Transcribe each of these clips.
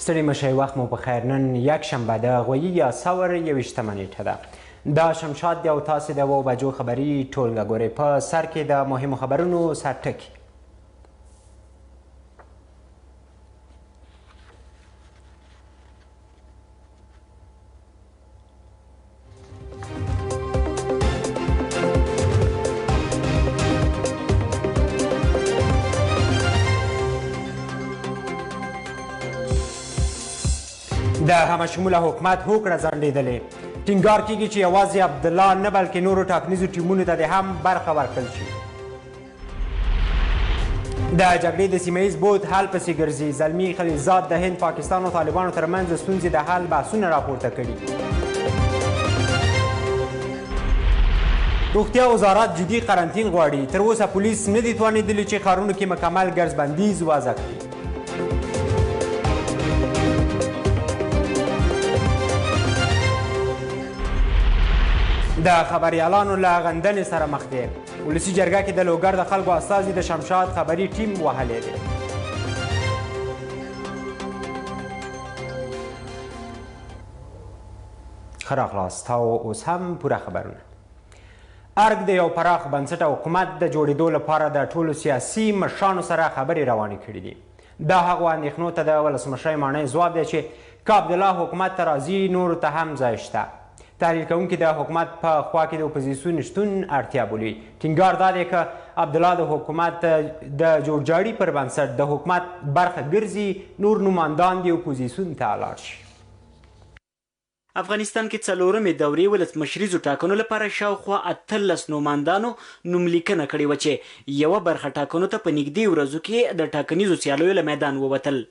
ستړي مه شئ، وخت مو په خیر. نن یکشنبه د غویي یا ثور 21مه نیټه ده. دا شمشاد دی او تاسې د 7 بجو خبري ټولګه ګورئ. په سر کې د مهمو خبرونو سرټکي. د همشموله حکومت هوکړه ځنډېدلې. ټینګار کیږي چې یوازې عبدالله نه بلکې نورو ټاکنیزو ټیمونو ته دې هم برخه ورکړل شي. د جګړې د سیمه ییز بود حل پسې ګرځي. زلمی خلیلزاد د هند، پاکستان او طالبانو ترمنځ د ستونزې د حل بحثونه راپورته کړي. روغتیا وزارت جدي قرنطین غواړي. تر اوسه پولیس نه دي توانېدلي چې ښارونو کې مکمل ګرځبندیز وضع کړي. د خبریالانو له غندنې سره مخ دی. ولسي جرګه کې د لوګر د خلکو استازي د شمشاد خبري ټیم وهلی دی. ښه راغلاست او اوس هم پوره خبرونه. ارګ د یو پراخ بنسټ او حکومت د جوړېدو لپاره د ټولو سیاسي مشرانو سره خبرې روانې کړې دي. دا هغو اندېښنو ته د ولسمشرۍ ماڼۍ ځواب دی چې که عبدالله حکومت ته راځي نورو ته هم ځای شته. تحلیل کوونکي د حکومت په خوا کې د اپوزیسیون شتون اړتیا بولي. ټینګار دا دی که عبدالله د حکومت د جوړجاړي پر بنسټ د حکومت برخه ګرځي، نور نوماندان دې اپوزیسیون ته لاړ شي. افغانستان کې څلورمې دورې ولسمشریزو ټاکنو لپاره شاوخوا 18 نوماندانو نوملیکنه کړې وه چې یوه برخه ټاکنو ته په نږدې ورځو کې د ټاکنیزو سیالیو له میدان ووتل.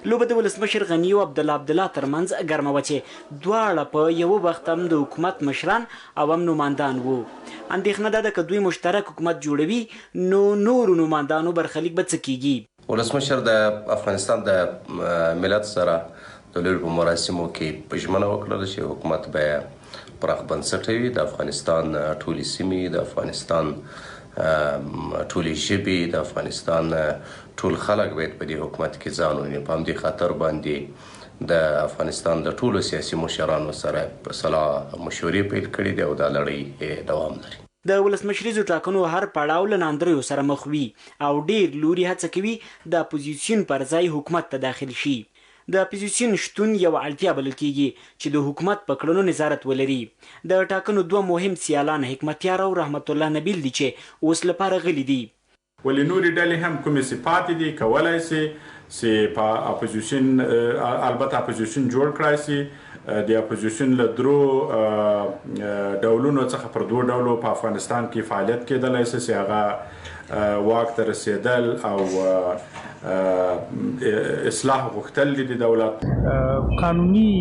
لوبه د ولسمشر غني او عبدالله عبدالله ترمنځ ګرمه وه چې دواړه په یوه وخت هم د حکومت مشران او هم نوماندان وو. اندېښنه دا ده که دوی مشترک حکومت جوړوي نو نورو نوماندانو برخلیک به څه کیږي. ولسمشر د افغانستان د ملت سره د لوی په مراسمو کې په ژمنه وکړله چې حکومت به پراخ بنسټه وي، د افغانستان ټولې سیمې، د افغانستان ټولې ژبې، د افغانستان ټول خلک باید په دې حکومت کې ځان وویني. په همدې خاطر باندې د افغانستان د ټولو سیاسي مشرانو سره سلا مشورې پیل کړې دي او دا لړۍ دوام لري. د ولسمشریزو ټاکنو هر پړاو له ناندریو سره مخ وي او ډېر لوري هڅه کوي د اپوزیسیون پر ځای حکومت ته داخل شي. د اپوزیسیون شتون یوه اړتیا بلل کیږي چې د حکومت په کړنو نظارت ولري. د ټاکنو دوه مهم سیالان حکمتیار او رحمت الله نبیل دي چې اوس لپاره غلي دي. ولې نورې ډلې هم کومې چې پاتې دي کولای شي چې په اپوزیسیون، البته اپوزیسیون جوړ کړای شي. د اپوزیسیون له درو ډولونو څخه پر دوو ډولو په افغانستان کې فعالیت کېدلی شي چې هغه واک ته رسېدل او اصلاح غوښتل دي د دولت. قانوني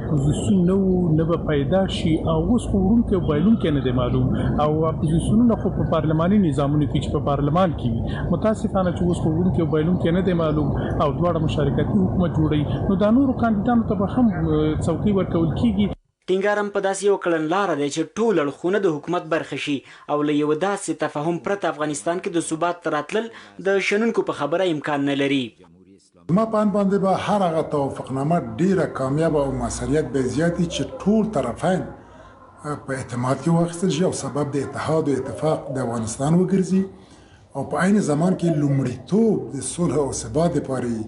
اپوزیسیون نه وو، نه به پیدا شي او اوس خو وړونکی او بایلونکی نه دی معلوم او اپوزیسیونونه خو په پارلماني نظامونو کې چې په پارلمان کې وي، متاسفانه چې اوس خو وړونکی او بایلونکی نه دی معلوم او دواړه مشارکتي حکومت جوړوي، نو دا نورو کاندیدانو ته به هم څوکۍ ورکول کیږي. ټینګار هم په داسې یوه کړنلاره دی چې ټول اړخونه د حکومت برخه شي او له یوه داسې تفاهم پرته افغانستان کې د ثبات راتلل د شنونکو په خبره امکان نه لري. زما په اند باندې به هر هغه توافقنامه ډیره کامیابه او موثریت به زیات وي چې ټول طرفین په اعتماد کې واخیستل شي او سبب د اتحاد او اتفاق د افغانستان وګرځي او په عین زمان کې لومړیتوب د صلح او ثبات لپاره وي.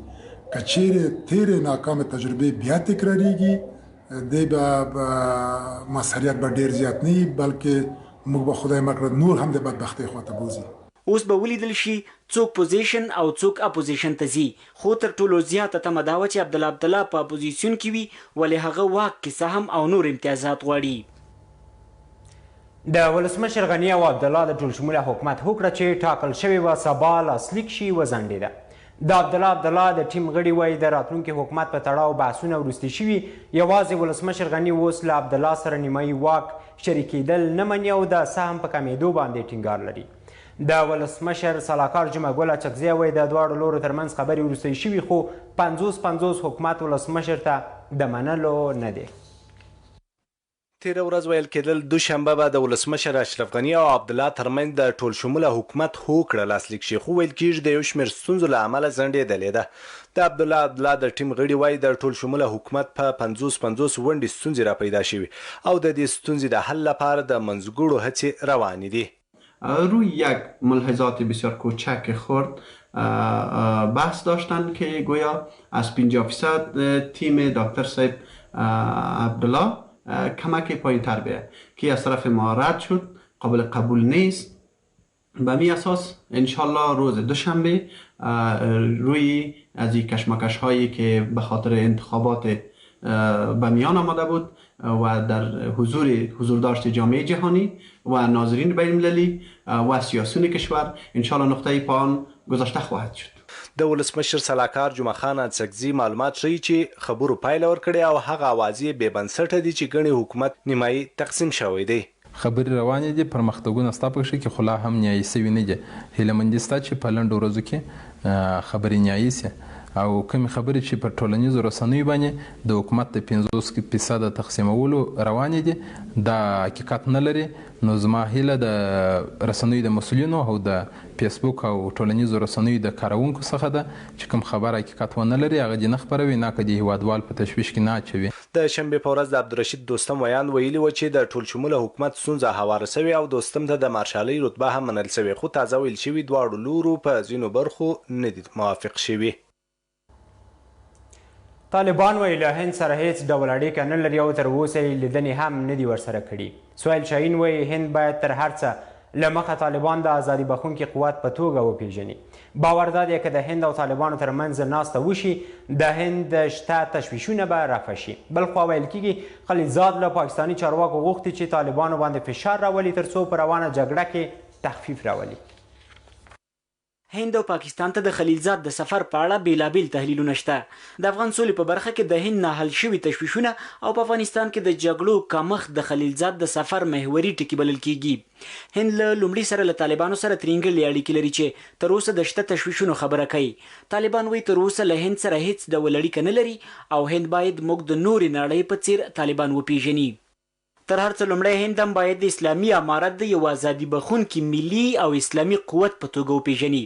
که چیرې تیرې ناکامې تجربې بیا تکراریږي دی به موثریت به ډیر زیات نه وي، بلکې موږ به خدای مه کړه نور هم د بدبختۍ خواته بوځي. اوس به ولیدل شي څوک پوزیشن او څوک اپوزیشن ته ځي، خو تر ټولو زیاته تمه دا وه چې عبدالله عبدالله په اپوزیسیون کې وي، ولې هغه واک کې سهم او نور امتیازات غواړي. د ولسمشر غني او عبدالله د ټولشموله حکومت هوکړه چې ټاکل شوې وه سبا لاسلیک شي وځنډېده. د عبدالله عبدالله د ټیم غړي وایي د راتلونکي حکومت په تړاو بحثونه وروستي شوي، یوازې ولسمشر غني اوس له عبدالله سره نیمایي واک شریکېدل نه مني او د سهم په کمېدو باندې ټینګار لري. د ولسمشر سلاکار جمعه ګل اچکزی وایي د دواړو لورو ترمنځ خبرې وروستۍ شوي، خو 50-50 حکومت ولسمشر ته د منلو نه دی. تېره ورځ ویل کېدل دوشنبه به د ولسمشر اشرف غني او عبدالله ترمنځ د ټولشموله حکومت هوکړه لاسلیک شي، خو ویل کېږي د یو شمېر ستونزو له امله ځنډېدلې ده. د عبدالله عبدالله د ټیم غړي وايي، د ټولشموله حکومت په 50 50 ونډې ستونزې راپیدا شوي او د دې ستونزې د حل لپاره د منځګړو هڅې روانې دي. روی یک ملاحظات بسیار کوچک خرد بحث داشتند که گویا از 50 فیصد تیم دکتر صاحب عبدالله کمک پایین تر بیه که از طرف ما رد شد، قابل قبول نیست. به می اساس انشالله روز دوشنبه روی از این کشمکش هایی که به خاطر انتخابات به میان آمده بود و در حضور داشت جامعه جهانی و ناظرین بین المللی و سیاسیون کشور انشالله نقطه پایان گذاشته خواهد شد. د ولسمشر سلاکار جمعه خان اڅکزي معلومات ښيي چې خبرو پایله ورکړې او هغه اوازې بې بنسټه دي چې ګڼي حکومت نیمايي تقسیم شوی دی. خبرې روانې دي، پرمختګونه شته پکښې کې، خو لا هم نیايي شوي نه دي. هیله مندي شته چې په لنډو ورځو کې خبرې نیايي شي او کومې خبرې چې پر ټولنیزو رسنیو باندې د حکومت د 50 فیصده تقسیمولو روانې دي، دا حقیقت نه لري. نو زما هیله د رسنیو د مسؤلینو او د فیسبوک او ټولنیزو رسنیو د کاروونکو څخه ده چې کوم خبر حقیقت ونه لري هغه دې نه خپروي، نه که دې هیوادوال په تشویش کې نه اچوي. د شنبې په ورځ د عبدالرشید دوستم ویاند ویلي و چې د ټولشموله حکومت ستونزه هواره شوې او دوستم ته د مارشالۍ رتبه هم منل شوې، خو تازه ویل شوي دواړو لورو په ځینو برخو نه دي موافق شوي. طالبان وایي له هند سره هیڅ ډول اړیکه نه لري او تر اوسه یې لیدنې هم نه دي ورسره کړي. سهیل شاهین وایي هند باید تر هر څه له مخه طالبان د ازادي بخښونکي قوت په توګه وپیژني. باور دا دی که د هند او طالبانو ترمنځ ناسته وشي د هند شته تشویشونه به رفع شي. بلخوا ویل کیږي خلیلزاد له پاکستاني چارواکو غوښتي چې طالبانو باندې فشار راولي ترڅو په روانه جګړه کې تخفیف راولي. هند او پاکستان ته د خلیلزاد د سفر په اړه بېلابېل تحلیلونه شته. د افغان سولې په برخه کې د هند نه حل شوي تشویشونه او په افغانستان کې د جګړو کمښت د خلیلزاد د سفر محوري ټکي بلل کیږي. هند له لومړي سره له طالبانو سره ترینګلې اړیکې لري چې تر اوسه د شته تشویشونو خبره کوي. طالبان وایي تر اوسه له هند سره هیڅ ډول اړیکه نه لري او هند باید موږ د نورې نړۍ په څیر طالبان وپیژني. تر هر څه لومړی هند هم باید د اسلامي امارت د یو ازادي بخښونکي ملي او اسلامي قوت په توګه وپیژني.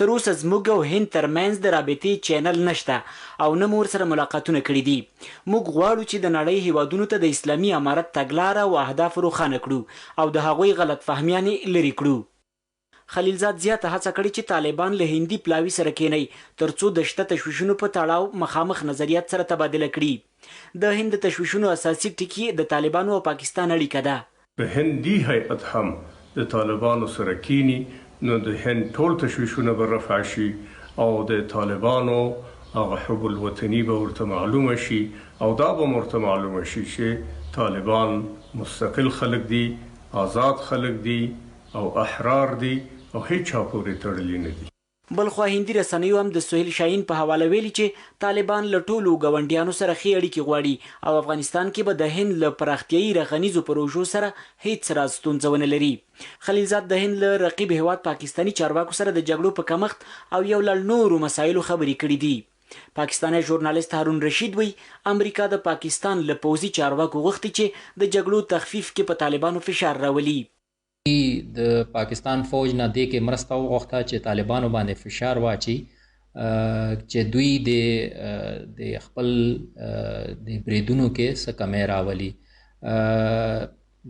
تر اوسه زموږ او هند ترمنځ د رابطې چینل نشته او نه مو ورسره ملاقاتونه کړي دي. موږ غواړو چې د نړۍ هیوادونو ته د اسلامي امارت تګلاره او اهداف روښانه کړو او د هغوی غلط فهمیانې لرې کړو. خلیلزاد زیاته هڅه کړې چې طالبان له هندي پلاوي سره کینئ ترڅو د شته تشویشونو په تړاو مخامخ نظریات سره تبادله کړي. د هند د تشویشونو اساسي ټکي د طالبانو او پاکستان اړیکه ده. که هندي هیئت هم د طالبانو سره کیني نو د هند ټول تشویشونه به رفع شي او د طالبانو هغه حب الوطني به ورته معلومه شي او دا به هم ورته معلومه شي چې طالبان مستقل خلک دي، ازاد خلک دي او احرار دي او هیچا پورې تړلي نه دي. بلخوا هندي رسنیو هم د سهیل شاهین په حواله ویلي چې طالبان له ټولو ګاونډیانو سره ښې اړیکې غواړي او افغانستان کې به د هند له پراختیايي رغنیزو پروژو سره هیڅ راز ستونزه ونه لري. خلیلزاد د هند له رقیب هیواد پاکستاني چارواکو سره د جګړو په کمښت او یو لړ نورو مسایلو خبرې کړې دي. پاکستانی ژورنالیست هارون رشید وایي امریکا د پاکستان له پوځي چارواکو غوښتي چې د جګړو تخفیف کې په طالبانو فشار راولي. د پاکستان فوج نه دې کې مرسته وغوښته چې طالبانو باندې فشار واچي چې دوی د خپل د بریدونو کې څه کمی راولي.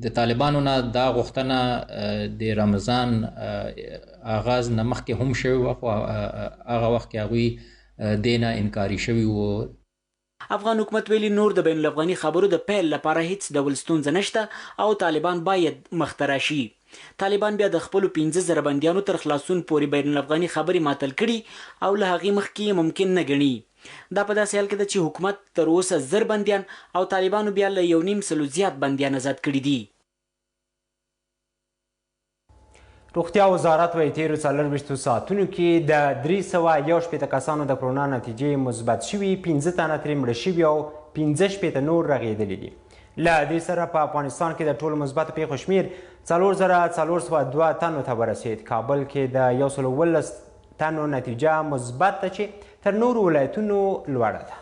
د طالبانو نه دا غوښتنه د رمضان آغاز نه مخکې هم شوې وه، خو هغه وخت کې هغوی دې نه انکاري شوي وو. افغان حکومت ویلي نور د بین الافغاني خبرو د پیل لپاره هیڅ ډول ستونزه نشته او طالبان باید مخته راشي. طالبان بیا د خپلو 5000 بندیانو تر خلاصون پورې بین الافغاني خبرې معطل کړي او له هغې مخکې یې ممکن نه ګڼي. دا په داسې حال کې ده چې حکومت تر اوسه 1000 بندیان او طالبانو بیا له 1.5 لکو زیات بندیان ازاد کړي دي. روغتیا وزارت وایي تېرو 24 ساعتونو کې د 361 کسانو د کرونا نتیجې مثبت شوي، 5 تنه ترې مړه شوي او 65 نور رغېدلي دي. له دې سره په افغانستان کې د ټولو مثبتو پېښو شمېر 4402 تنو ته ورسېد. کابل کې د 117 تنو نتیجه مثبت ده چې تر نورو ولایتونو لوړه ده.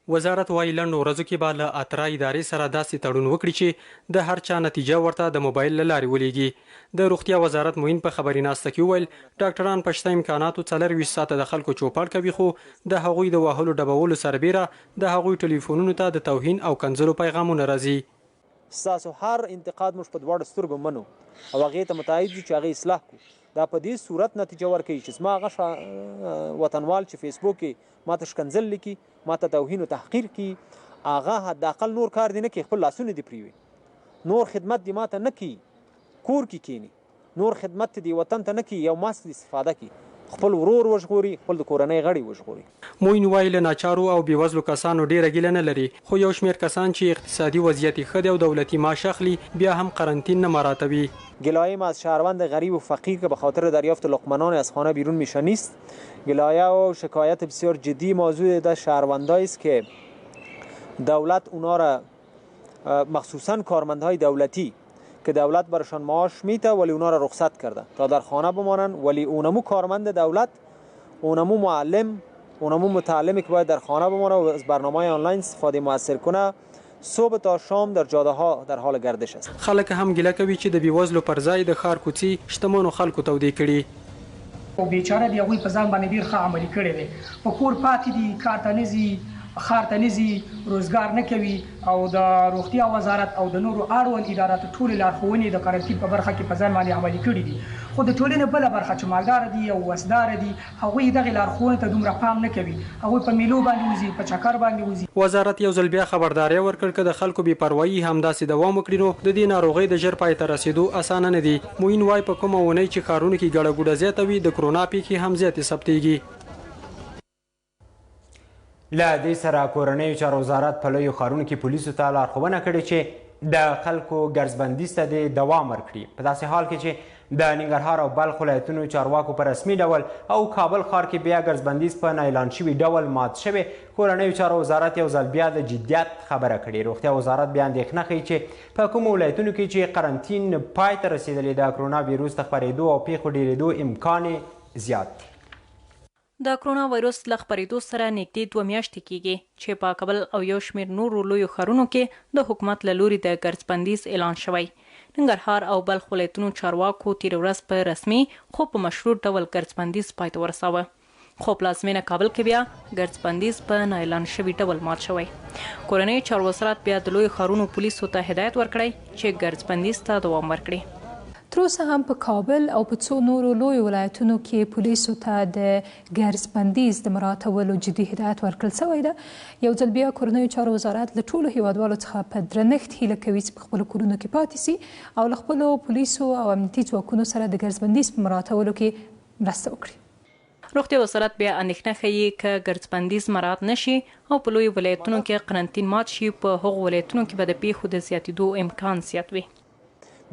وزارت وايي، لنډو ورځو کې به له اترا ادارې سره داسې تړون وکړي چې د هر چا نتیجه ورته د موبایل له لارې ولېږي. د روغتیا وزارت معین په خبري ناسته کې وویل، ډاکټران په شته امکاناتو 24 ساعته د خلکو چوپړ کوي، خو د هغوی د وهلو ډبولو سربېره د هغوی ټلیفونونو ته د توهین او کنځلو پیغامونه راځي. ستاسو هر انتقاد موږ په دواړو سترګو منو او هغې ته متعهد یو چې هغه اصلاح کړو. دا په دې صورت نتیجه ورکوي چې زما هغه وطنوال چې فیسبوک کې ماته ښکنځل لیکي، ماته توهین و تحقیر کوي، هغه حداقل نور کار دې نه کوي، خپل لاسونه دې پرېوي، نور خدمت دې ماته نه کوي، کور کې کینی، نور خدمت دې وطن ته نه کوي، یو ماسک دې استفاده کړي، خپل ورور وژغوري، خپل د کورنۍ غړي وژغوري. معین وايي، له ناچارو او بېوزلو کسانو ډېره ګیله نه لري، خو یو شمېر کسان چې اقتصادي وضعیت یې ښه دی او دولتي معاش اخلي، بیا هم قرنطین نه مراعتوي. گلایه ما از شهروند غریب و فقیر که به خاطر دریافت لقمه نان از خانه بیرون میشه نیست. گلایه و شکایت بسیار جدی موضوع در شهروندایی است که دولت اونا را، مخصوصا کارمندهای دولتی که دولت برشان معاش میته ولی اونا را رخصت کرده تا در خانه بمانند، ولی اونمو کارمند دولت، اونمو معلم، اونمو متعلمی که باید در خانه بمانه و از برنامه آنلاین استفاده موثر کنه، صبح تا شام در جاده ها در حال گردش است. خلک هم ګیله کوي چې د بېوزلو پر ځای د ښار کوڅې شتمنو خلکو تودې کړي. او بیچاره دی، هغوی په ځان باندې ډیر ښه عملي کړی دی، په کور پاتې دي، کار ته نه ځي، ښار ته نه ځي، روزګار نه کوي او د روغتیا وزارت او د نورو اړوند اداراتو ټولې لارښوونې د قرنطین په برخه کې په ځان باندې عملي کړي دي. خو د ټولنې بله برخه چې مالداره دي او وسداره دي، هغوی دغې لارښوونې ته دومره پام نه کوي، هغوی په میلو باندې وځي، په چکر باندې وځي. وزارت یو ځل بیا خبرداری ورکړ، که د خلکو بې پروایي همداسې دوام وکړي نو د دې ناروغۍ د ژر پای ته رسېدو اسانه نه دي. معین وايي، په کومه اونۍ چې ښارونو کې ګڼه ګوډه زیاته وي، د کرونا پېښې هم زیاتې ثبتېږي. له دې سره کورنیو چارو وزارت په لویو ښارونو کې پولیسو ته لارښوونه کړې چې د خلکو ګرځبندیز ته دې دوام ورکړي، په داسې حال کې چې د ننګرهار او بلخ ولایتونو چارواکو په رسمي ډول او کابل ښار کې بیا ګرځبندیز په نااعلان شوي ډول مات شوی. کورنیو چارو وزارت یو ځل بیا د جدیت خبره کړې. روغتیا وزارت بیا اندېښنه ښيي چې په کومو ولایتونو کې چې قرنطین پای ته رسېدلی، د کرونا ویروس د خپرېدو او پېښو ډېرېدو امکان یې زیات دی. د کرونا وایروس له خپرېدو سره نږدې 2 میاشتې کېږي چې په کابل او یو شمېر نورو لویو ښارونو کې د حکومت له لوري د ګرځبندیز اعلان شوی. ننګرهار او بلخ ولایتونو چارواکو تېره ورځ په رسمي خو په مشروط ډول ګرځبندیز پای ته ورساوه، خو پلازمېنه کابل کې بیا ګرځبندیز په نااعلان شوي ډول مات شوی. کورنیو چارو وزارت بیا د لویو ښارونو پولیسو ته هدایت ورکړی چې ګرځبندیز ته دوام ورکړي. تر اوسه هم په کابل او په څو نورو لویو ولایتونو کې پولیسو ته د ګرځبندیز د مراعاتولو جدي هدایت ورکړل شوی ده. یو ځل بیا کورنیو چارو وزارت له ټولو هیوادوالو څخه په درنښت هیله کوي چې په خپلو کورونو کې پاتې سي او له خپلو پولیسو او امنیتي ځواکونو سره د ګرځبندیز په مراعاتولو کې مرسته وکړي. روغتیا وزارت بیا اندېښنه ښيي که ګرځبندیز مراعات نه شي او په لویو ولایتونو کې قرنطین مات شي، په هغو ولایتونو کې به د پېښو د زیاتېدو امکان زیات وي.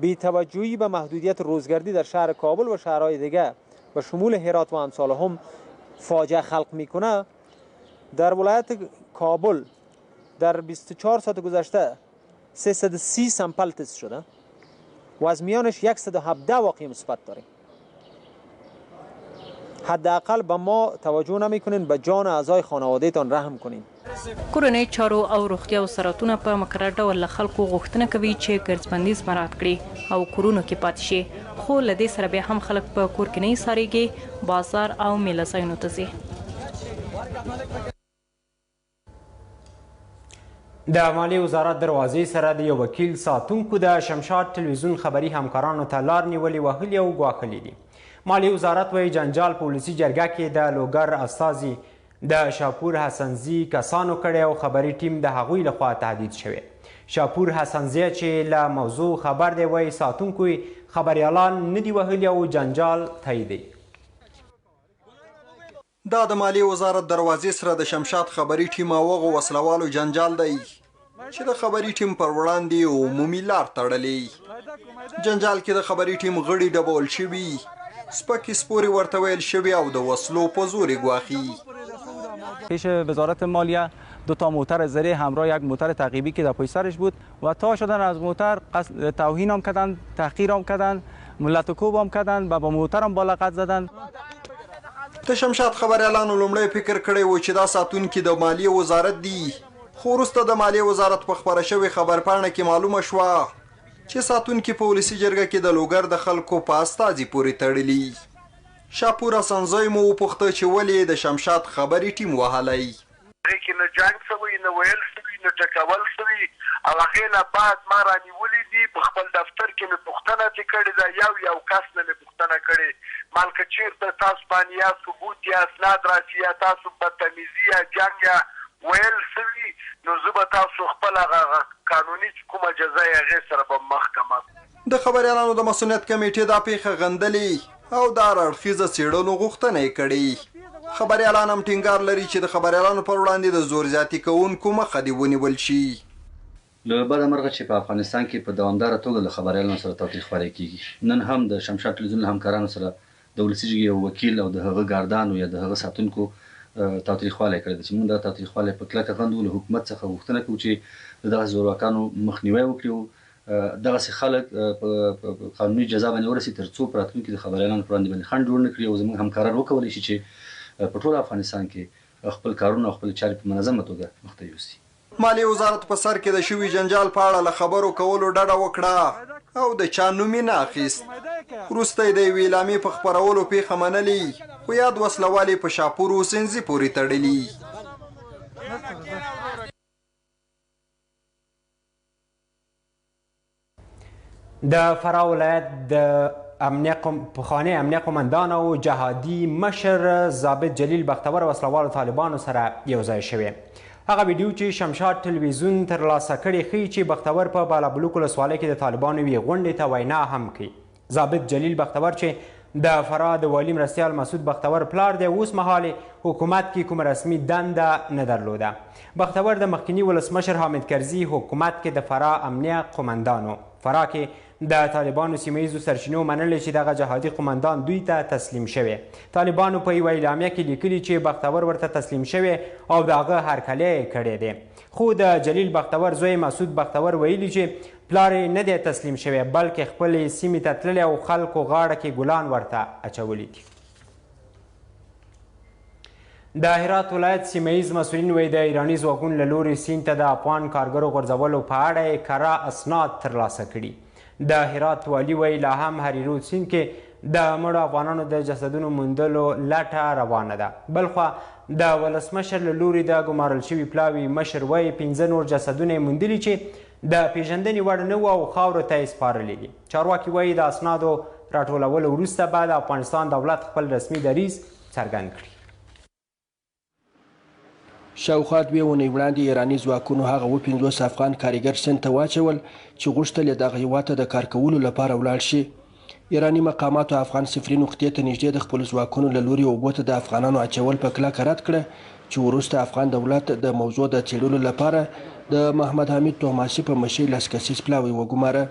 بی توجهی به محدودیت روزگردی در شهر کابل و شهرهای دیگه به شمول هرات و امثال هم فاجعه خلق میکنه. در ولایت کابل در 24 ساعت گذشته 330 سمپل تست شده و از میانش 117 واقعی مثبت داریم. حداقل به ما توجه نمیکنین، به جان اعضای خانواده تان رحم کنین. کورنیو چارو او روغتیا وزارتونه په مکرر ډول له خلکو غوښتنه کوي چې ګرځبندیز مراعات کړي او کورونو کې پاتې شي، خو له دې سره بیا هم خلک په کور کې نه ایسارېږي، بازار او میله ځایونو ته ځي. د مالیې وزارت دروازې سره د یو وکیل ساتونکو د شمشاد ټلویزیون خبري همکارانو ته لار نیولې، وهلي او ګواښلي دي. مالیې وزارت وایي جنجال په ولسي جرګه کې د لوګر استازي د شاپور حسنزي کسانو کړی او خبري ټیم د هغوی لخوا تهدید شوی. شاپور حسنزی چې له موضوع خبر دی وایي ساتونکو یې خبریالان نه دي وهلي او جنجال تاییدوي. دا د مالیې وزارت دروازې سره د شمشاد خبري ټیم او هغو وسلوالو جنجال دی چې د خبري ټیم پر وړاندې عمومي لار تړلې. جنجال کې د خبري ټیم غړي ډبول شوي، سپکې سپورې ورته ویل شوي او د وسلو په زور یې ګواښي. پیش وزارت مالیه 2 تا موتر زره همراه یک موتر تعقیبی که در پشت سرش بود و تا شدن از موتر توهین هم کردن، تحقیر هم کردن، ملت کوب هم کردن و با موتر هم با لغت زدن. د شمشاد خبریالانو لومړی فکر کړی و چې دا ساتونکي د مالیې وزارت دي، خو وروسته د مالیې وزارت په خپره شوې خبرپاڼه کې معلومه شوه چې ساتونکي په ولسي جرګه کې د لوګر د خلکو په استازي پورې تړلي. شاپور حسنزوی مو وپوښته چې ولې یې د شمشاد خبري ټیم وهلی؟ هغې کې نه جنګ شوی، نه ویل شوي، نه ټکول شوي او هغې نه بعد ما رانیولي دي، په خپل دفتر کې مې پوښتنه ترې کړې ده، یو یو کس نه مې پوښتنه کړې، مال که چېرته تاسو باندې یا ثبوت یا اسناد راشي یا تاسو بدتمیزي یا جنګ یا ویل شوي نو زه به تاسو خپل هغه قانوني چې کومه جزا یې هغې سره به مخ کړم. د خبریالانو د مصونیت کمېټې دا پېښه غندلې او د هر اړخیزه څېړنو غوښتنه یې کړې. خبریالان هم ټینګار لري چې د خبریالانو پر وړاندې د زور زیاتي کوونکو مخه دې ونیول شي. له بده مرغه چې په افغانستان کې په دوامداره توګه له خبریالانو سره تاوتریخوالی کېږي. نن هم د شمشاد ټلویزیون له همکارانو سره د ولسي جرګې یو وکیل او د هغه ګاردانو یا د هغه ساتونکو تاوتریخوالی کړی دی چې موږ دا تاوتریخوالی په کلکه غندو، له حکومت څخه غوښتنه کوو چې د دغسې زورواکانو مخنیوی وکړي او دغسې خلک په قانوني جزا باندې ورسي تر څو په راتلونکي د خبریالانو پر وړاندې باندې خنډ جوړ نه کړي او زموږ همکاران وکولی شي چې په ټوله افغانستان کې خپل کارونه او خپلې چارې په منظمه توګه مخته یوسي. مالیې وزارت په سر کې د شوي جنجال په اړه له خبرو کولو ډډه وکړه او د چا نوم یې نه اخیست. وروسته یې د یوې اعلامیې په خپرولو پېښه منلې، خو یاد وسله وال یې په شاپور حسینزي پورې تړلي. د فراه ولایت د پخوانی امنیه قومندان او جهادي مشر ضابط جلیل بختور وسلوالو طالبانو سره یو ځای شوی. هغه ویډیو چې شمشاد ټلویزیون ترلاسه کړې ښیي چې بختور په بالابلوک ولسوالۍ کې د طالبانو یوې غونډې ته وینا هم کوي. ضابط جلیل بختور چې د فراه د والي مرستیال مسعود بختور پلار دی، اوس مهال حکومت کې کومه رسمي دنده نه درلوده. بختور د مخکني ولسمشر حامد کرزي حکومت کې د فراه امنیه قومندان و. فراه کې د طالبانو سیمه ییزو سرچینو منلې چې دغه جهادي قومندان دوی ته تسلیم شوی. طالبانو په یوه اعلامیه کې لیکلي چې بختور ورته تسلیم شوی او د هغه هرکلی یې کړی دی. خو د جلیل بختور زوی مسعود بختور ویلي چې پلار یې نه دی تسلیم شوی، بلکې خپلې سیمې ته تللی او خلکو غاړه کې ګلان ورته اچولي دي. د هرات ولایت سیمه ییز مسؤلین وایي د ایراني ځواکونو له لوري سیند ته د افغان کارګرو غورځولو په اړه یې کره اسناد ترلاسه کړي. د هرات والي وایي لا هم هریرود سیند کې د مړو افغانانو د جسدونو موندلو لټه روانه ده. بلخوا د ولسمشر له لوري د ګمارل شوي پلاوي مشر وایي 5 نور جسدونه یې موندلي چې د پیژندنې وړ نه وو او خاورو ته یې سپارلي دي. چارواکي وایي د اسنادو راټولولو وروسته به د افغانستان دولت خپل رسمي دریځ څرګند کړي. شاوخوا 2 اونۍ وړاندې ایراني ځواکونو هغه 57 افغان کاریګر سیند ته واچول چې غوښتل یې دغه هیواد ته د کار کولو لپاره ولاړ شي. ایراني مقاماتو افغان صفري نقطې ته نږدې د خپلو ځواکونو له لوري اوبو ته د افغانانو اچول په کلکه رد کړه چې وروسته افغان دولت د موضوع د څېړلو لپاره د محمد حمید طهماسي په مشرۍ 10 کسیز پلاوی وګماره.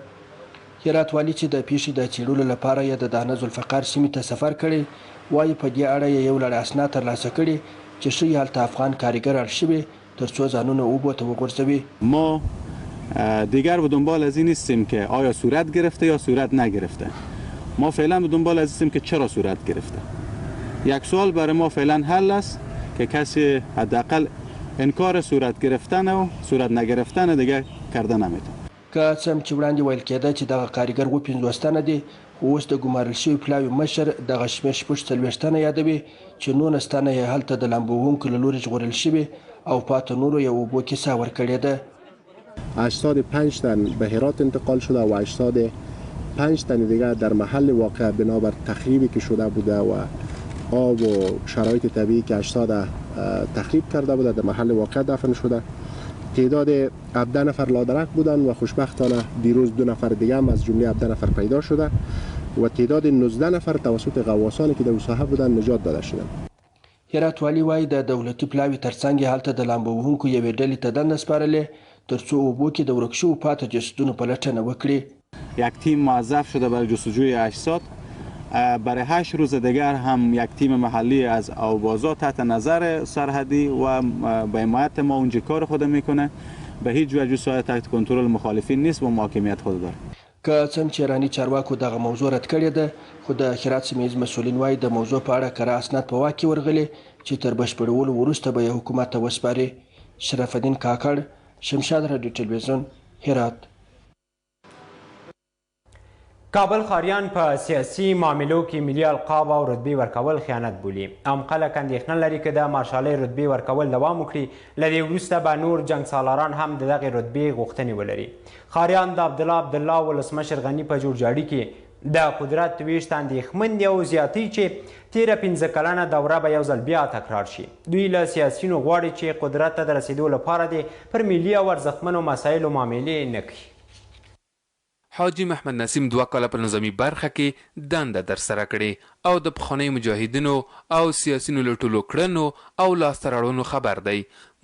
هرات والي چې د پېښې د څېړلو لپاره یې د دانه ذوالفقار سیمې ته سفر کړی وایي په دې اړه یې یو لړ اسناد ترلاسه کړي چې ښیي هلته افغان کاریګر اړ شوي ترڅو ځانونه اوبو ته وغورځوي. ما دیگر به دنبال از این نیستیم که آیا صورت گرفته یا صورت نگرفته. ما فعلا به دنبال از هستیم که چرا صورت گرفته. یک سوال برای ما فعلا حل است که کسی حداقل انکار صورت گرفتن و صورت نگرفتن دیگه کرده نمیتونه. که څه هم چې وړاندې ویل کېده چې دغه کاریګر 57 تنه دي، خو اوس د ګمارل شوي پلاوي مشر دغه شمېر 46 تنه یادوي چې 19 تنه یې هلته د لامبوهونکو له لوري ژغورل شوي او پاتې نورو یې اوبو کې ساه ورکړې ده. اجساد 5 تن به هرات انتقال شده و اجساد 5 تن دیگر در محل واقع بنابر تخریبی که شده بوده و آب و شرایط طبیعی که اجساد تخریب کرده بوده در محل واقع دفن شده. تعداد 17 نفر لادرک بودند و خوشبختانه دیروز 2 نفر دیگه هم از جمله 17 نفر پیدا شده و تعداد 19 نفر توسط غواصانی که در ساحه بودند نجات داده شدند. هرات والي وایي د دولتي پلاوي ترڅنګ یې هلته د لامبوهونکو یوې ډلې ته دنده سپارلې ترڅو اوبو کې د ورک شوو پاتې جسدونو پلټنه وکړي. یک تیم موظف شده برای جستجوی اجساد. برای 8 روز دیگر هم یک تیم محلی از آوبازا تحت نظر سرحدی و به حمایت ما اونجا کار خود میکنه. به هیچ وجه ساحه تحت کنترل مخالفین نیست و محاکمیت خود داره. که څه هم چې ایراني چارواکو دغه موضوع رد کړې ده، خو د هرات سیمه ییز مسؤلین وايي، د موضوع په اړه کره اسناد په واک کې ورغلي چې تر بشپړولو وروسته به یې حکومت ته وسپاري. شرف الدین کاکړ، شمشاد راډیو ټلویزیون، هرات. کابل ښاریان په سیاسي معاملو کې ملي القاب او رتبې ورکول خیانت بولي. عام خلک اندېښنه لري که د مارشالۍ رتبې ورکول دوام وکړي، له دې وروسته به نور جنګسالاران هم د دغې رتبې غوښتنې ولري. ښاریان د عبدالله عبدالله ولسمشر غني په جوړجاړي کې د قدرت ویش ته اندېښمن دي او زیاتوي چې تېره پنځه کلنه دوره به یو ځل بیا تکرار شي. دوی له سیاسیونو غواړي چې قدرت ته د رسېدو لپاره دې پر ملي او ارزښتمنو مسایلو معاملې نه کوي. حاجي محمد نسیم دوه کاله په نظامي برخه کې دنده ترسره کړې او د پخوانیو مجاهدینو او سیاسیونو له ټولو کړنو او لاسته راوړنو خبر دی.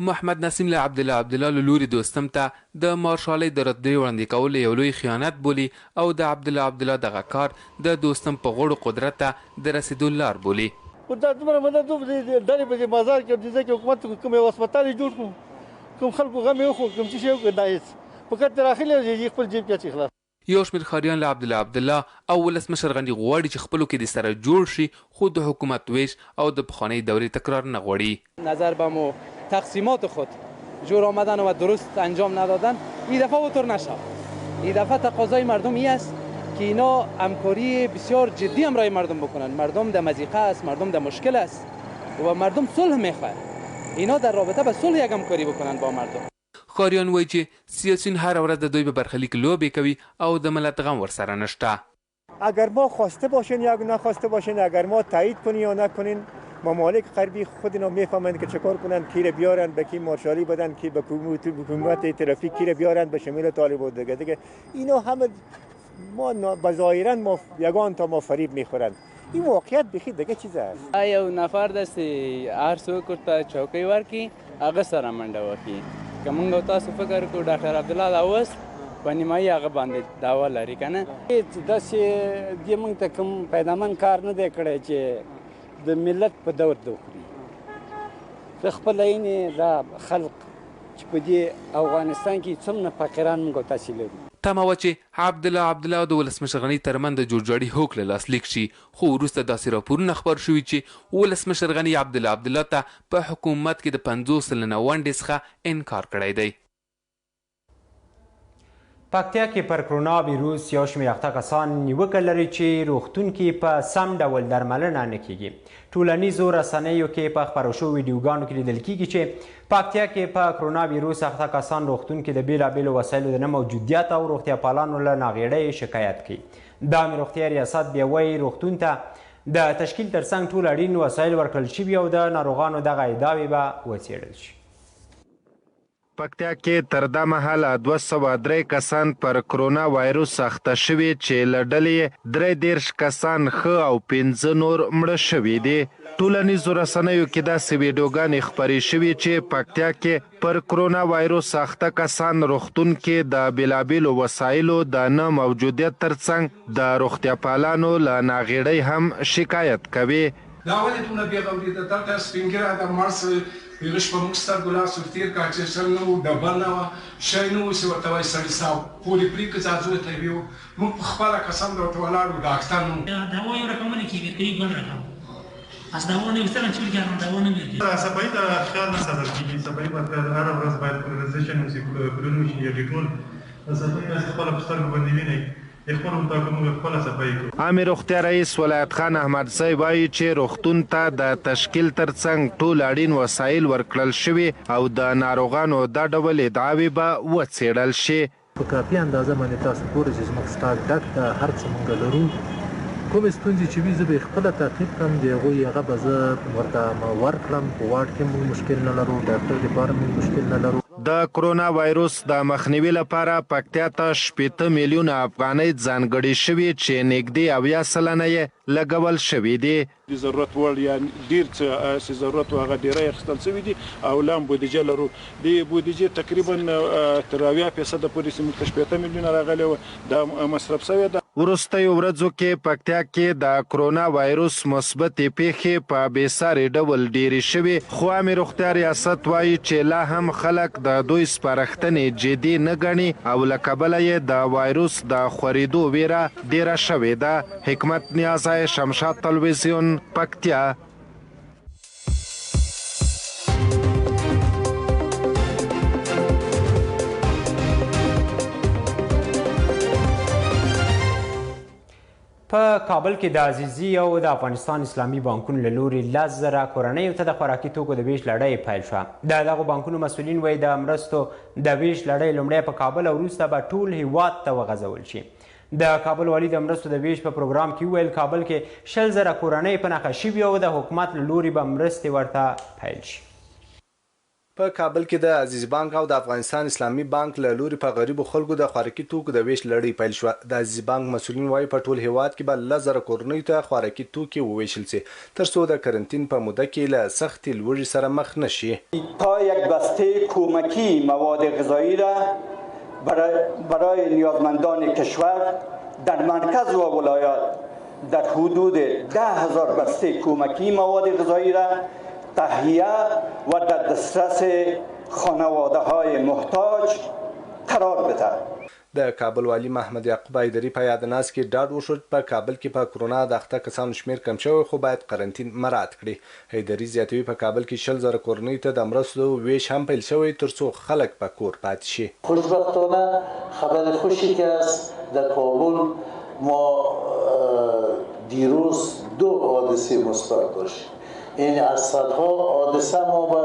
محمد نسیم له عبدالله عبدالله له لوري دوستم ته د مارشالۍ د رتبې وړاندې کول یو لوی خیانت بولي او د عبدالله عبدالله دغه کار د دوستم په غړو قدرت ته د رسېدو لار بولي. خو دا دومره مدد و، دې ډلې په دې بازار کې او دې ځای کې حکومت کوم یو هسپتال یې جوړ کړو، کوم خلکو غم یې وخوړ، کوم څه شی یې وکړ، دا هېڅ. فقط تر اخلي او یې خپل جیب کې اچوي خلاص. یو شمېر ښاریان له عبدالله عبدالله او ولسمشر غني غواړي چې خپلو کې دې سره جوړ شي، خو د حکومت وېش او د پخوانۍ دورې تکرار نه غواړي. نظر به مو تقسیمات خود جور آمدن و درست انجام ندادن ای دفعه اوطور نشد. ای دفعه تقاضای مردم ای است که اینا همکاری بسیار جدی همراه مردم بکنند. مردم در مضیقه است، مردم در مشکل است و مردم صلح میخواهد. اینا در رابطه به صلح یک همکاری بکنند با مردم. ښاریان وایي چې سیاسیون هره ورځ د دوی په برخلیک لوبې کوي او د ملت غم ورسره نشته. اگر ما خواسته باشین یا نخواسته باشین، اگر ما تایید کنین یا نکنین، ممالک غربی خود اینا میفهمند که چکار کنند، کی را بیارن، به کی مارشالی بدن، کی به حکومت ائتلافی کی را بیارن، به شمول طالب و دیگه دیگه اینا همه ما بظاهرا ما یگان تا ما فریب میخورند. این واقعیت بخی دیگه چیز است. یو نفر داسې هر څوک ورته چوکۍ ورکړي هغه سره منډه وهي. که موږ او تاسو فکر وکړو ډاکټر عبدالله دا اوس په نیمایي هغه باندې دعوه لري که نه؟ هېڅ داسې دې موږ ته کوم پیدامن کار نه دی کړی چې د ملت په درد وخوري. ته خپله یعنې دا خلق چې په دې افغانستان کې څومره فقیران موږ او تاسې لرو. تمه وه چې عبدالله عبدالله او د ولسمشر غني ترمنځ د جوړجاړي هوکړه لاسلیک شي، خو وروسته داسې راپورونه خپاره شوي چې ولسمشر غني عبدالله عبدالله ته په حکومت کې د 50% ونډې څخه انکار کړی دی. پکتیا کې پر کرونا ویروس یو شمېر اخته کسان نیوکه لري چې روغتون کې په سم ډول درملنه نه کیږي. ټولنیزو رسنیو کې په خپرو شوو ویډیوګانو کې لیدل کیږي چې پکتیا کې په کرونا ویروس اخته کسان روغتون کې د بېلابېلو وسایلو د نه موجودیت او روغتیاپالانو له ناغېړۍ شکایت کوي. د عامې روغتیا ریاست بیا وایي روغتون ته د تشکیل ترڅنګ ټول اړین وسایل ورکړل شوي او د ناروغانو دغه ادعاوې به وڅېړل شي. پکتیا کې تر دا مهاله 203 کسان پر کرونا وایروس اخته شوي چې له ډلې یې 33 کسان ښه او 5 نور مړه شوي دي. ټولنیزو رسنیو کې داسې ویډیوګانې خپرې شوي چې پکتیا کې پر کرونا وایروس اخته کسان روغتون کې د بېلابېلو وسایلو د نه موجودیت ترڅنګ د روغتیاپالانو له ناغېړۍ هم شکایت کوي. دا ولې دومره بې غوري ده؟ دلته سپین ږیری آدم مړ سوی، په هغه شپه موږ سترګو لاس ور تېر کړ چې چل نه وو، ډبل نه وه، شی نه وو چې ورته وایي سړي ساه پورې پرې کړه ځاځو ته یې ویوړ. موږ په خپله قسم ده ورته ولاړ وو، ډاکتر نه وو. دوا یو رقم نه کېږي، کوي بل رقم. اس دوا نه وي څنګه چې ورکړي هغه دوا نه ورکړي. صفایي ته خیال نه ساتل کېږي، صفایي باید هره ورځ باید پولریزیشن وشي، کلون وشي یا ډیټول. صفایي تاسې خپله په سترګو باندې وینئ. عامې روغتیا رئیس ولایت خان احمدزی وايي چې روغتون ته د تشکیل ترڅنګ ټول اړین وسایل ورکړل شوي او د ناروغانو دا ډول ادعاوې به وڅېړل شي. په کافي اندازه باندې تاسو ګورئ چې زموږ سټاک ډک ده، هر څه مونږ لرو، کومې ستونزې چې وي زه به یې خپله تعقیب کړم، د هغوی هغه به زه ورته ورکړم، په وارډ کې مونږ مشکل نه لرو، ډاکټر دپاره مونږ مشکل نه لرو. د کرونا وایروس د مخنیوي لپاره پکتیا ته 60 میلیونه افغانۍ ځانګړې شوې چې نږدې 70% یې لګول شوې دي. د ضرورت وړ یا ډیر څه چې ضرورت و هغه ډیری اخیستل شوي دي او لا هم بودیجه لرو. د بودیجې تقریبا تر 70% پورې چې موږ ته 60 میلیونه راغلې وه دا مصرف شوې ده. وروستیو ورځو کې پکتیا کې د کرونا وایروس مثبتې پېښې په بېساري ډول ډېرې شوې، خو عامې روغتیا ریاست وايي چې لا هم خلک د دوی سپارښتنې جدي نه ګڼي او له کبله یې د وایروس د خورېدو وېره ډېره شوې ده. حکمت نیازی، شمشاد تلویزیون، پکتیا. په کابل کې د عزیزي او د افغانستان اسلامي بانکونو له لوري 10,000 کورنیو ته د خوراکي توکو د ویش لړۍ پیل شوه. د دغو بانکونو مسؤلین وایي د مرستو د ویش لړۍ لومړی په کابل او وروسته به ټول هیواد ته وغځول شي. د کابل والي د مرستو د ویش په پروګرام کې وویل، کابل کې 20,000 کورنۍ په نښه شوي او د حکومت له لوري به مرستې ورته پیل شي. په کابل کې د عزیزي بانک او د افغانستان اسلامي بانک له لوري په غریبو خلکو د خوارکي توکو د وېش لړۍ پیل شوه. د عزیزي بانک مسؤلین وايي، په ټول هېواد کې به 10,000 کورنیو ته خوارکي توکي ووېشل شي، تر څو د کرنتین په موده کې له سختې لوږې سره مخ نه شي. تا یک بسته کمکی مواد غذایی را برای نیازمندان کشور در مرکز و ولایات در حدود 10,000 بسته کمکی مواد غذایی را تهیه و در دسترس خانواده های محتاج قرار بده. د کابل والي محمد یعقوب حیدري په یاده ناسته کې ډاډ وښود، په کابل کې په کرونا د اخته کسانو شمېر کم شوی، خو باید قرنطین مراعت کړي. حیدري زیاتوي، په کابل کې 20,000 کورنیو ته د مرستو وېش هم پیل شوی، تر څو خلک په کور پاتې شي. خوشبختانه خبر خوشی که است در کابل ما دیروز 2 حادثه مثبت داشتیم، یعنی از صدها حادثه ما به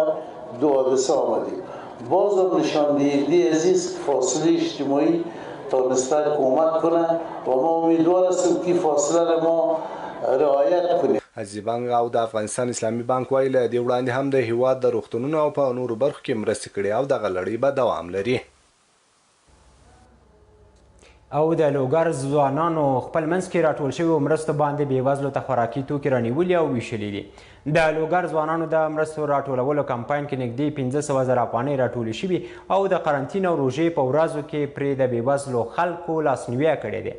2 حادثه آمدیم. بازم نشاندهی عزیز فاصله اجتماعی تانسته کمک کنه و ما امیدوار هستیم که فاصله را ما رعایت کنیم. عزیزي بانک او د افغانستان اسلامي بانک وايي، له دې وړاندې هم د هېواد د روغتونونو او په نورو برخو کې مرستې کړې او دغه لړۍ به دوام لري. او د لوګر ځوانانو خپل منځ کې راټول شویو مرستو باندې بېوزلو ته خوراکي توکي رانیولي او ویشلي دي. د لوګر ځوانانو د مرستو راټولولو کمپاین کې نږدې 500,000 افغانۍ راټولې شوي او د قرنطین او روژې په ورځو کې پرې د بېوزلو خلکو لاسنیوی کړی دی.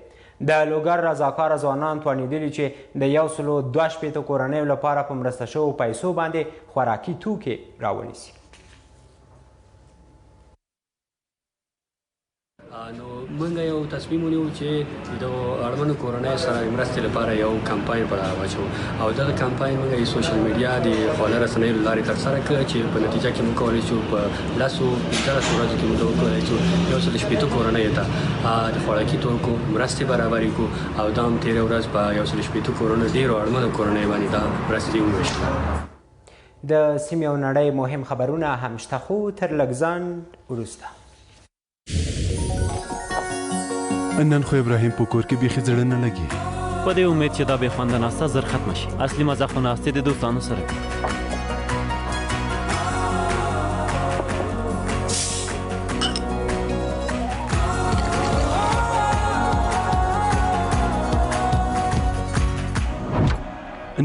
د لوګر رضاکاره ځوانان توانېدلي چې د 162 کورنیو لپاره په مرسته شوو پیسو باندې خوراکي توکي راونیسي. نو موږ یو تصمیم ونیو چې د اړمنو کورنیو سره د مرستې لپاره یو کمپاین په لاره واچوو او دغه کمپاین موږ یې سوشل میډیا د خواله رسنیو له لارې ترسره کړ چې په نتیجه کې موږ کولی شو په 10 15 ورځو کې موږ وکولی شو 160 کورنیو ته د خوراکي توکو مرستې برابرې کړو او دا هم تېره ورځ په 160 کورونو ډېرو اړمنو کورنیو باندې دا مرستې وویشلې. د سیمې او نړۍ مهم خبرونه هم شته، خو تر لږ ځنډ وروسته. نن خو ابراهیم په کور کې بیخي زړه نه لګي. په دې امید چې دا بې خونده ناسته زر ختمه شي. اصلي مزه خو ناستې د دوستانو سره وي.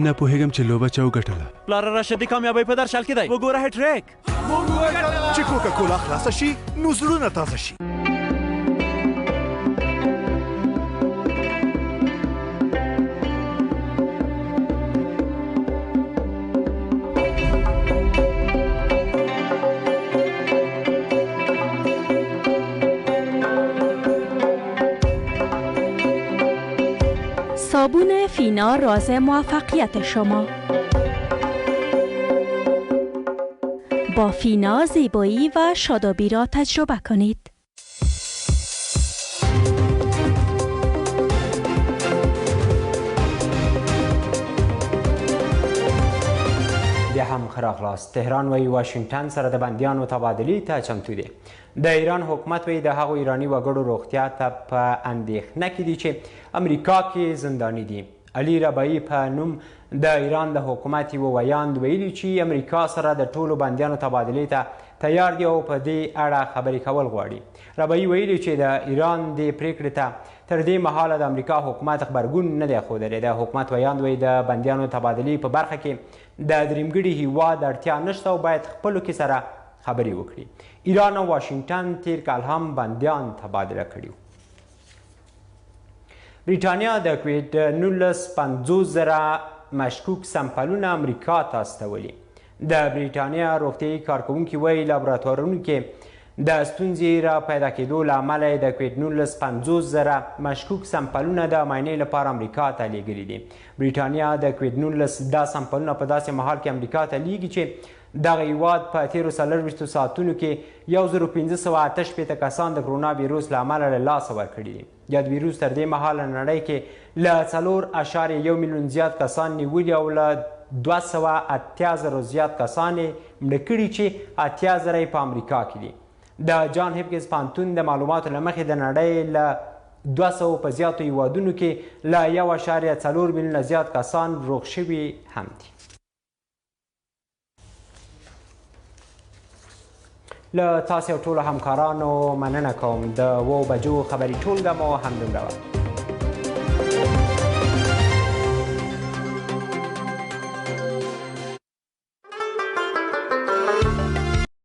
نه پوهېږم چې لوبه چا وګټله. پلاره راشه د کامیابۍ په درشل کې دی، وګوره هټریک. چې کوکا کولا خلاصه شي نو زړونه تازه شي. صابون فینا راز موفقیت شما. با فینا زیبایی و شادابی را تجربه کنید. بیا هم ښه راغلاست. تهران وایي واشنګټن سره د بندیانو تبادلې ته چمتو دی. د ایران حکومت وایي د هغو ایراني وګړو روغتیا ته په اندېښنه کې دي چې امریکا کې زنداني دي. علي ربایي په نوم د ایران د حکومت یوه ویاند ویلي چې امریکا سره د ټولو بندیانو تبادلې ته تیار دي او په دې اړه خبرې کول غواړي. ربایي ویلي چې د ایران دې پرېکړې ته تر دې مهاله د امریکا حکومت غبرګون نه دی ښودلی. د حکومت ویاند وایي د بندیانو تبادلې په برخه کې د دریمګړي هیواد اړتیا نشته او باید خپلو کې سره خبرې وکړي. ایران او واشنګټن تیر کال هم بندیان تبادله کړي وو. بریټانیا د کویډ 19 50 زره مشکوک سمپلونه امریکا ته استولي. د بریټانیا روغتیايي کارکوونکي وایي لابراتوارونو کې د ستونزې را پیدا کېدو له امله یې د کویډ 19 50 زره مشکوک سمپلونه د معاینې لپاره امریکا ته لیږلي دي. بریټانیا د کویډ 19 دا سمپلونه په داسې مهال کې امریکا ته لیږي چې دغه هیواد په تیرو 24 ساعتونو کې 1568 کسان د کرونا ویروس له امله له لاسه ورکړي دي. یاد ویروس تر دې مهاله نړۍ کې له 4.1 میلیون زیات کسان نیولي او له 280 زرو زیات کسان یې مړه کړي چې 80 زره یې په امریکا کې دي. د جان هپکینز پوهنتون د معلوماتو له مخې د نړۍ له 200 په زیاتو هیوادونو کې له 1.4 میلیونه زیات کسان روغ شوي هم دي. له تاسې او ټولو همکارانو مننه کوم. د 7 بجو خبري ټولګه مو همدومره وه.